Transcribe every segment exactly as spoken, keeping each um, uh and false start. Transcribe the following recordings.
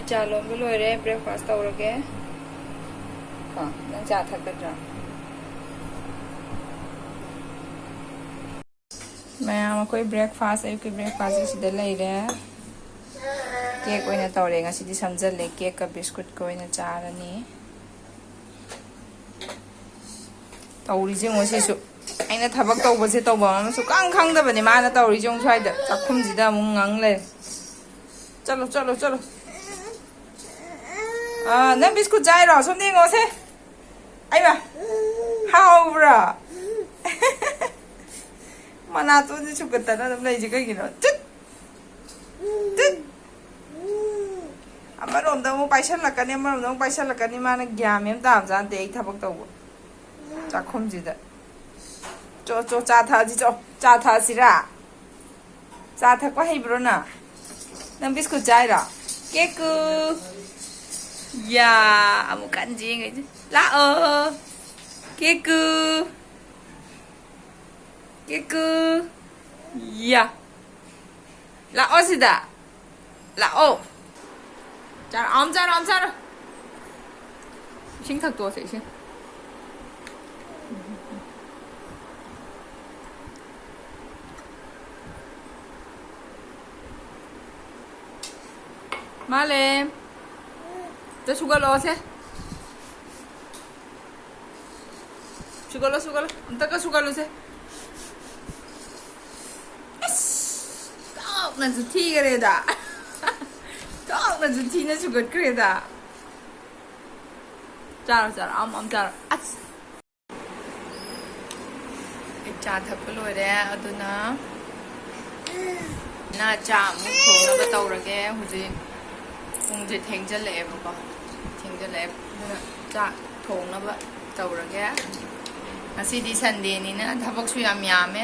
ꯆꯥ ꯂꯣꯟꯕ ꯂꯣꯏꯔꯦ, breakfast ꯇꯧꯔꯒꯦ꯫ ꯀꯣ, ꯅꯪ ꯆꯥ ꯊꯛꯀꯗ꯭ꯔꯥ? ꯃꯌꯥꯝ, ꯑꯩꯈꯣꯏ breakfast, ꯑꯌꯨꯛꯀꯤ breakfast ꯁꯤꯗ ꯂꯩꯔꯦ꯫ Cake ꯑꯣꯏꯅ ꯇꯧꯔꯦ ꯉꯁꯤꯗꯤ, ꯁꯝꯖꯜꯂꯦ꯫ Cake ꯀ biscuit ꯀ ꯑꯣꯏꯅ ꯆꯥꯔꯅꯤ꯫ ꯇꯧꯔꯤꯁꯦ ꯌꯦꯡꯉꯣ ꯁꯤꯁꯨ꯫ ꯑꯩꯅ ꯊꯕꯛ ꯇꯧꯕꯁꯦ ꯇꯧꯐꯝ ꯑꯃ ꯁꯨꯛꯈꯪ ꯈꯪꯗꯕꯅꯦ ꯃꯥꯅ ꯇꯧꯔꯤꯁꯦ ꯌꯦꯡꯉꯣ꯫ ꯁ꯭ꯋꯥꯏꯗ ꯆꯥꯛꯈꯨꯝꯁꯤꯗ ꯑꯃꯨꯛ ꯉꯪ ꯂꯩꯔꯦ꯫ ꯆꯠꯂꯣ, ꯆꯠꯂꯣ, ꯆꯠꯂꯣ꯫ ꯑꯥ, ꯅꯪ biscuit ꯆꯥꯏꯔꯣ? ꯁꯣꯝꯗ ꯌꯦꯡꯉꯣꯁꯦ꯫ ꯑꯩꯃ, ꯍꯥꯎꯕ꯭ꯔꯥ? ꯃꯅꯥꯇꯣꯟꯁꯦ ꯁꯨꯒꯠꯇꯅ ꯑꯗꯨꯝ ꯂꯩꯁꯦ ꯀꯩꯒꯤꯅꯣ? ꯆꯠ! ꯇꯤꯠ! ꯑꯃꯔꯣꯝꯗ ꯑꯃꯨꯛ ꯄꯥꯏꯁꯜꯂꯛꯀꯅꯤ, ꯑꯃꯔꯣꯝꯗ ꯑꯃꯨꯛ ꯄꯥꯏꯁꯜꯂꯛꯀꯅꯤ꯫ ꯃꯥꯅ ꯒ꯭ꯌꯥꯟ ꯃꯦꯟ ꯇꯥꯕꯖꯥꯠ ꯅꯠꯇꯦ ꯑꯩ ꯊꯕꯛ ꯇꯧꯕ ꯆꯥꯛꯈꯨꯝꯁꯤꯗ꯫ ꯆꯣ, ꯆꯣ, ꯆꯥ ꯊꯛꯑꯁꯤ, ꯆꯣ꯫ ꯆꯥ ꯊꯛꯑꯁꯤꯔꯥ? ꯆꯥ ꯊꯛꯄ ꯍꯩꯕ꯭ꯔꯣ ꯅꯪ? ꯅꯪ biscuit ꯆꯥꯏꯔꯣ? ꯀꯦꯀꯨ! ꯌꯥ! ꯑꯃꯨꯛ ꯀꯟꯅ ꯌꯦꯡꯉꯛꯏꯁꯦ꯫ ꯂꯥꯛꯑꯣ! ꯀꯦꯀꯨ! ꯀꯦꯀꯨ! ꯌꯥ! ꯂꯥꯛꯑꯣ ꯁꯤꯗ! ꯂꯥꯛꯑꯣ! ꯆꯥꯔꯣ, ꯑꯝ ꯆꯥꯔꯣ, ꯑꯝ ꯆꯥꯔꯣ! ꯏꯁꯤꯡ ꯊꯛꯇꯣꯛꯑꯁꯦ, ꯏꯁꯤꯡ꯫ ꯃꯥꯂꯦꯝ! ꯑꯝꯇ ꯁꯨꯒꯠꯂꯛꯑꯣꯁꯦ꯫ ꯁꯨꯒꯠꯂꯣ, ꯁꯨꯒꯠꯂꯣ꯫ ꯑꯝꯇꯒ ꯁꯨꯒꯠꯂꯨꯁꯦ꯫ ꯑꯁ! ꯆꯥꯎꯅꯁꯨ ꯊꯤꯈꯔꯦꯗ꯫ ꯆꯥꯎꯅꯁꯨ ꯊꯤꯅ ꯁꯨꯒꯠꯈ꯭ꯔꯦꯗ꯫ ꯆꯥꯔꯣ, ꯆꯥꯔꯣ꯫ ꯑꯝ, ꯑꯝ ꯆꯥꯔꯣ꯫ ꯑꯁ! ꯑꯩ ꯆꯥ ꯊꯛꯄ ꯂꯣꯏꯔꯦ, ꯑꯗꯨꯅ ꯅ ꯆꯥ ꯑꯃꯨꯛ ꯊꯣꯡꯅꯕ ꯇꯧꯔꯒꯦ꯫ ꯍꯧꯖꯤꯛ ꯄꯨꯡꯁꯦ ꯊꯦꯡꯖꯜꯂꯛꯑꯦꯕꯀꯣ, ꯊꯦꯡꯖꯜꯂꯛꯑꯦ꯫ ꯑꯗꯨꯅ ꯆꯥꯛ ꯊꯣꯡꯅꯕ ꯇꯧꯔꯒꯦ꯫ ꯉꯁꯤꯗꯤ Sunday ꯅꯤꯅ ꯊꯕꯛꯁꯨ ꯌꯥꯝ ꯌꯥꯝꯃꯦ꯫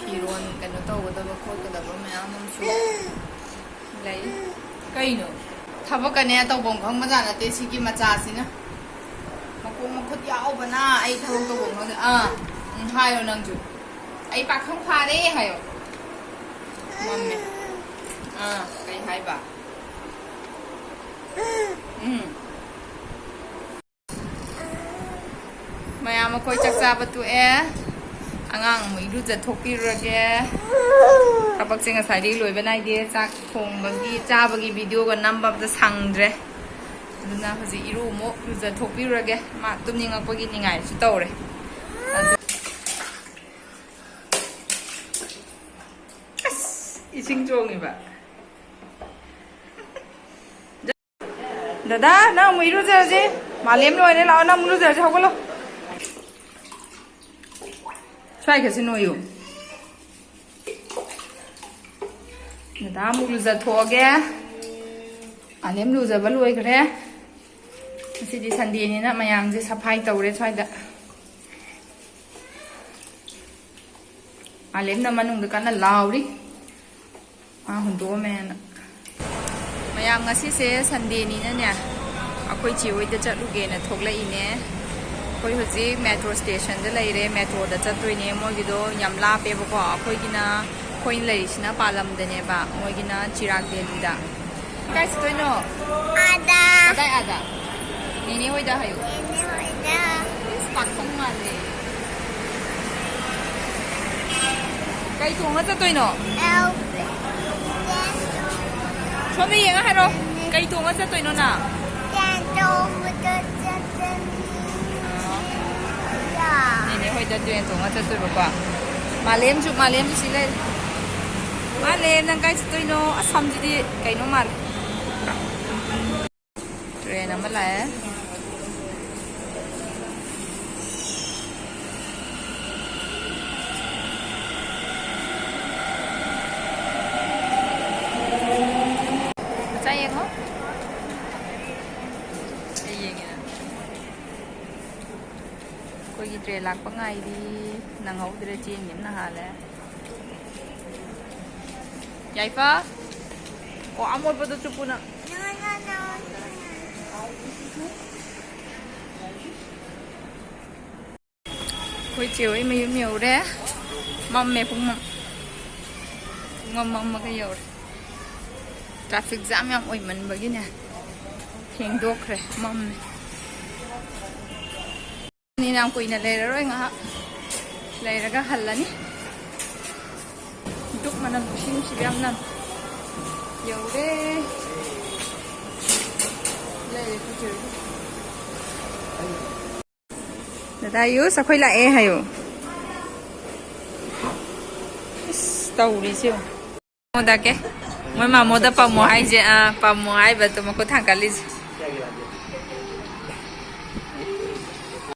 ꯐꯤꯔꯣꯟ ꯀꯩꯅꯣ ꯇꯧꯒꯗꯕ ꯈꯣꯠꯀꯗꯕ ꯃꯌꯥꯝ ꯑꯃꯁꯨ ꯂꯩ꯫ ꯀꯩꯅꯣ? ꯊꯕꯛꯀꯅꯦ ꯇꯧꯐꯝ ꯈꯪꯕꯖꯥꯠ ꯅꯠꯇꯦ ꯁꯤꯒꯤ ꯃꯆꯥꯁꯤꯅ꯫ ꯃꯈꯣꯡ ꯃꯈꯨꯠ ꯌꯥꯎꯕꯅ ꯑꯩ ꯊꯕꯛ ꯇꯧꯐꯝ ꯈꯪꯗꯦ꯫ ꯑꯥ, ꯎꯝ, ꯍꯥꯏꯌꯣ ꯅꯪꯁꯨ꯫ "ꯑꯩ ꯄꯥꯈꯪ ꯐꯥꯔꯦ" ꯍꯥꯏꯌꯣ꯫ ꯃꯝꯃꯦ꯫ ꯑꯥ, ꯀꯩ ꯍꯥꯏꯕ? ꯎꯝ꯫ ꯃꯌꯥꯝ ꯑꯩꯈꯣꯏ ꯆꯥꯛ ꯆꯥꯕ ꯇꯣꯛꯑꯦ꯫ ꯑꯉꯥꯡ ꯑꯃꯨꯛ ꯏꯔꯨꯖꯊꯣꯛꯄꯤꯔꯨꯔꯒꯦ꯫ ꯊꯕꯛꯁꯦ ꯉꯁꯥꯏꯗꯒꯤ ꯂꯣꯏꯕ ꯅꯥꯏꯗꯦ꯫ ꯆꯥꯛ ꯊꯣꯡꯕꯒꯤ, ꯆꯥꯕꯒꯤ ꯚꯤꯗꯤꯑꯣꯒ ꯅꯝꯕ ꯑꯝꯇ ꯁꯪꯗ꯭ꯔꯦ꯫ ꯑꯗꯨꯅ ꯍꯧꯖꯤꯛ ꯏꯔꯨ ꯑꯃꯨꯛ ꯂꯨꯖꯊꯣꯛꯄꯤꯔꯨꯔꯒꯦ꯫ ꯃꯥ ꯇꯨꯝꯅꯤꯡꯉꯛꯄꯒꯤ ꯅꯤꯡꯉꯥꯏꯁꯨ ꯇꯧꯔꯦ꯫ ꯑꯗꯨ ꯑꯁ! ꯏꯁꯤꯡ ꯆꯣꯡꯉꯤꯕ꯫ ꯗꯗꯥ, ꯅꯪ ꯑꯃꯨꯛ ꯏꯔꯨꯖꯔꯁꯤ꯫ ꯃꯥꯂꯦꯝ ꯂꯣꯏꯔꯦ, ꯂꯥꯛꯑꯣ, ꯅꯪ ꯑꯃꯨꯛ ꯂꯨꯖꯔꯁꯤ, ꯍꯧꯒꯠꯂꯣ꯫ ꯁ꯭ꯋꯥꯏꯒꯁꯤ ꯅꯣꯏꯌꯨ꯫ ꯗꯗꯥ ꯑꯃꯨꯛ ꯂꯨꯖꯊꯣꯛꯑꯒꯦ꯫ ꯃꯥꯂꯦꯝ ꯂꯨꯖꯕ ꯂꯣꯏꯈ꯭ꯔꯦ꯫ ꯉꯁꯤꯗꯤ ꯁꯟꯗꯦꯅꯤꯅ ꯃꯌꯥꯝꯁꯦ ꯁꯐꯥꯏ ꯇꯧꯔꯦ ꯁ꯭ꯋꯥꯏꯗ꯫ ꯃꯥꯂꯦꯝꯅ ꯃꯅꯨꯡꯗ ꯀꯟꯅ ꯂꯥꯎꯔꯤ꯫ ꯃꯥ ꯍꯨꯟꯗꯣꯛꯑꯝꯃꯦꯅ꯫ ꯃꯌꯥꯝ, ꯉꯁꯤꯁꯦ ꯁꯟꯗꯦꯅꯤꯅꯅꯦ, ꯑꯩꯈꯣꯏ ꯆꯦ ꯍꯣꯏꯗ ꯆꯠꯂꯨꯒꯦꯅ ꯊꯣꯛꯂꯛꯏꯅꯦ꯫ ꯑꯩꯈꯣꯏ ꯍꯧꯖꯤꯛ ꯃꯦꯇ꯭ꯔꯣ ꯁ꯭ꯇꯦꯁꯟꯗ ꯂꯩꯔꯦ, ꯃꯦꯇ꯭ꯔꯣꯗ ꯆꯠꯇꯣꯏꯅꯦ꯫ ꯃꯣꯏꯒꯤꯗꯣ ꯌꯥꯝ ꯂꯥꯞꯄꯦꯕꯀꯣ, ꯑꯩꯈꯣꯏꯒꯤꯅ, ꯑꯩꯈꯣꯏꯅ ꯂꯩꯔꯤꯁꯤꯅ ꯄꯥꯂꯝꯗꯅꯦꯕ, ꯃꯣꯏꯒꯤꯅ ꯆꯤꯔꯥꯛ ꯗꯦꯂꯤꯗ꯫ ꯀꯥꯏ ꯆꯠꯇꯣꯏꯅꯣ? ꯑꯥꯗ꯫ ꯀꯗꯥꯏ ꯑꯥꯗ? ꯅꯦꯅꯦ ꯍꯣꯏꯗ ꯍꯥꯏꯌꯨ꯫ ꯅꯦꯅꯦ ꯍꯣꯏꯗ꯫ ꯏꯁ, ꯄꯥꯈꯪ ꯃꯥꯜꯂꯦ꯫ ꯀꯩ ꯇꯣꯡꯉ ꯆꯠꯇꯣꯏꯅꯣ? ꯑꯦꯔꯣꯄ꯭ꯂꯦꯟ꯫ ꯁꯣꯝꯗ ꯌꯦꯡꯉ ꯍꯥꯏꯔꯣ꯫ ꯀꯩ ꯇꯣꯡꯉ ꯆꯠꯇꯣꯏꯅꯣ ꯅꯪ? ꯇ꯭ꯔꯦꯟ ꯇꯣꯡꯕꯗ ꯆꯠꯇꯣꯏꯅꯤ꯫ ꯑꯣ꯫ ꯌꯥ꯫ ꯅꯦꯅꯦ ꯍꯣꯏꯗ ꯇ꯭ꯔꯦꯟ ꯇꯣꯡꯉ ꯆꯠꯇꯣꯏꯕꯀꯣ꯫ ꯃꯥꯂꯦꯝꯁꯨ, ꯃꯥꯂꯦꯝꯁꯨ ꯁꯤ ꯂꯩꯔꯦ꯫ ꯃꯥꯂꯦꯝ, ꯅꯪ ꯀꯥꯏ ꯆꯠꯇꯣꯏꯅꯣ? ꯑꯁꯝꯁꯤꯗꯤ ꯀꯩꯅꯣ ꯃꯥꯜꯂꯦ꯫ ꯇ꯭ꯔꯦꯟ ꯑꯃ ꯂꯥꯛꯑꯦ꯫ ꯃꯆꯥ ꯌꯦꯡꯉꯣ꯫ ꯑꯩ ꯌꯦꯡꯉꯦ꯫ ꯑꯩꯈꯣꯏꯒꯤ ꯇ꯭ꯔꯦꯟ ꯂꯥꯛꯄ ꯉꯥꯏꯔꯤ꯫ ꯅꯪꯍꯧꯗ꯭ꯔꯦ, ꯆꯦꯟꯈꯤꯕꯅ ꯍꯥꯜꯂꯦ꯫ ꯌꯥꯏꯐ꯫ ꯑꯣ, ꯑꯃꯣꯠꯄꯗꯣ ꯆꯨꯞꯄꯨ ꯅꯪ꯫ ꯑꯩꯈꯣꯏ ꯆꯦ ꯍꯣꯏ ꯃꯌꯨꯝ ꯌꯧꯔꯦ꯫ ꯃꯝꯃꯦ, ꯄꯨꯡ ꯃꯝ-, ꯄꯨꯡ ꯃꯝ ꯃꯝꯃꯒ ꯌꯧꯔꯦ꯫ ꯇ꯭ꯔꯥꯐꯤꯛ ꯖꯥꯝ ꯌꯥꯝ ꯑꯣꯏꯃꯟꯕꯒꯤꯅꯦ꯫ ꯊꯦꯡꯗꯣꯛꯈ꯭ꯔꯦ, ꯃꯝꯃꯦ꯫ ꯅꯤꯅ ꯌꯥꯝ ꯀꯨꯏꯅ ꯂꯩꯔꯔꯣꯏ, ꯉꯥꯏꯍꯥꯛ ꯂꯩꯔꯒ ꯍꯜꯂꯅꯤ꯫ ꯗꯨꯛ ꯃꯅꯝ ꯅꯨꯡꯁꯤ ꯅꯨꯡꯁꯤꯕ ꯌꯥꯝ ꯅꯝ꯫ ꯌꯧꯔꯦ꯫ ꯂꯩꯔꯦ, ꯀꯨꯏꯔꯦ꯫ ꯗꯗꯥ ꯌꯨꯁ, ꯑꯩꯈꯣꯏ ꯂꯥꯛꯑꯦ ꯍꯥꯏꯌꯨ꯫ ꯑꯁ, ꯇꯧꯔꯤꯁꯦ ꯌꯦꯡꯉꯨ꯫ ꯃꯣꯗꯥ ꯀꯦ? ꯃꯣꯏ ꯃꯥꯃꯣꯗ ꯄꯝꯃꯣ ꯍꯥꯏꯁꯦ, ꯑꯥ, ꯄꯝꯃꯣ ꯍꯥꯏꯕꯗꯣ ꯃꯈꯨꯠ ꯊꯥꯡꯒꯠꯂꯤꯁꯦ꯫